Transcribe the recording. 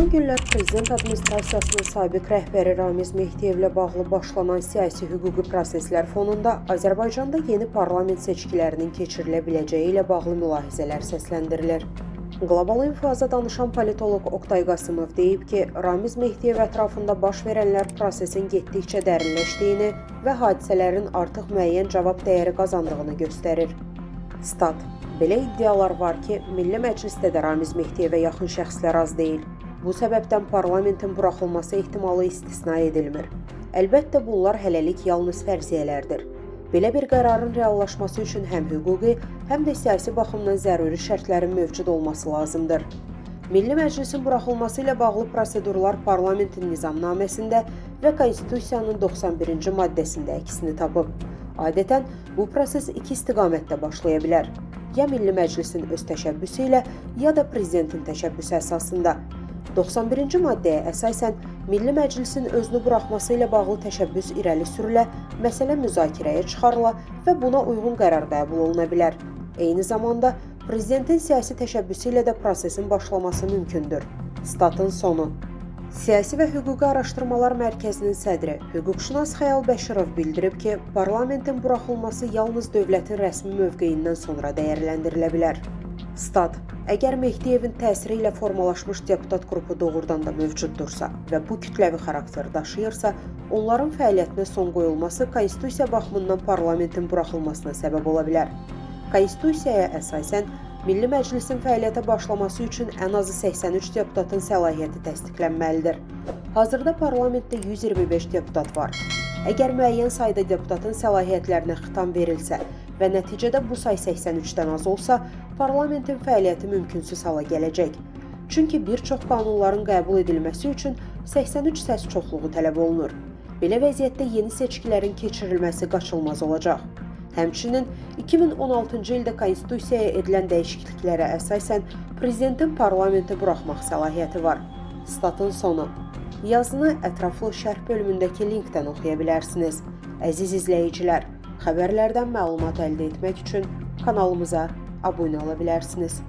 Son günlər Prezident Administrasiyasının sabiq rəhbəri Ramiz Mehdiyevlə bağlı başlanan siyasi hüquqi proseslər fonunda Azərbaycanda yeni parlament seçkilərinin keçirilə biləcəyi ilə bağlı mülahizələr səsləndirilir. Qlobal İnfoaza danışan politoloq Oqtay Qasımov deyib ki, Ramiz Mehdiyev ətrafında baş verənlər prosesin getdikcə dərinləşdiyini və hadisələrin artıq müəyyən cavab dəyəri qazandığını göstərir. Stat: Belə iddialar var ki, Milli Məclisdə də Ramiz Mehdiyevə yaxın şəxslər az deyil. Bu səbəbdən parlamentin buraxılması ehtimalı istisna edilmir. Əlbəttə, bunlar hələlik yalnız fərziyyələrdir. Belə bir qərarın reallaşması üçün həm hüquqi, həm də siyasi baxımdan zəruri şərtlərin mövcud olması lazımdır. Milli Məclisin buraxılması ilə bağlı prosedurlar parlamentin nizamnaməsində və Konstitusiyanın 91-ci maddəsində əksini tapıb. Adətən bu proses iki istiqamətdə başlaya bilər. Ya Milli Məclisin öz təşəbbüsü ilə, ya da prezidentin təşəbbüsü əsasında. 91-ci maddəyə əsasən Milli Məclisin özünü buraxması ilə bağlı təşəbbüs irəli sürülə, məsələ müzakirəyə çıxarıla və buna uyğun qərar qəbul oluna bilər. Eyni zamanda prezidentin siyasi təşəbbüsü ilə də prosesin başlaması mümkündür. Statın sonu. Siyasi və Hüquqi Araşdırmalar Mərkəzinin sədri, hüquqşünas Xəyal Bəşirov bildirib ki, parlamentin buraxılması yalnız dövlətin rəsmi mövqeyindən sonra dəyərləndirilə bilər. Stat: Əgər Mehdiyevin təsiri ilə formalaşmış deputat qrupu doğrudan da mövcuddursa və bu kütləvi xarakter daşıyırsa, onların fəaliyyətinə son qoyulması konstitusiya baxımından parlamentin buraxılmasına səbəb ola bilər. Konstitusiyaya əsasən Milli Məclisin fəaliyyətə başlaması üçün ən azı 83 deputatın səlahiyyəti təsdiqlənməlidir. Hazırda parlamentdə 125 deputat var. Əgər müəyyən sayda deputatın səlahiyyətlərinə xitam verilsə və nəticədə bu say 83-dən az olsa, parlamentin fəaliyyəti mümkünsüz hala gələcək. Çünki bir çox qanunların qəbul edilməsi üçün 83 səs çoxluğu tələb olunur. Belə vəziyyətdə yeni seçkilərin keçirilməsi qaçılmaz olacaq. Həmçinin 2016-cı ildə konstitusiyaya edilən dəyişikliklərə əsasən prezidentin parlamenti buraxmaq səlahiyyəti var. Statın sonu. Yazını ətraflı şərh bölümündəki linkdən oxuya bilərsiniz. Əziz izləyicilər, xəbərlərdən məlumat əldə etmək üçün kanalımıza abunə ola bilərsiniz.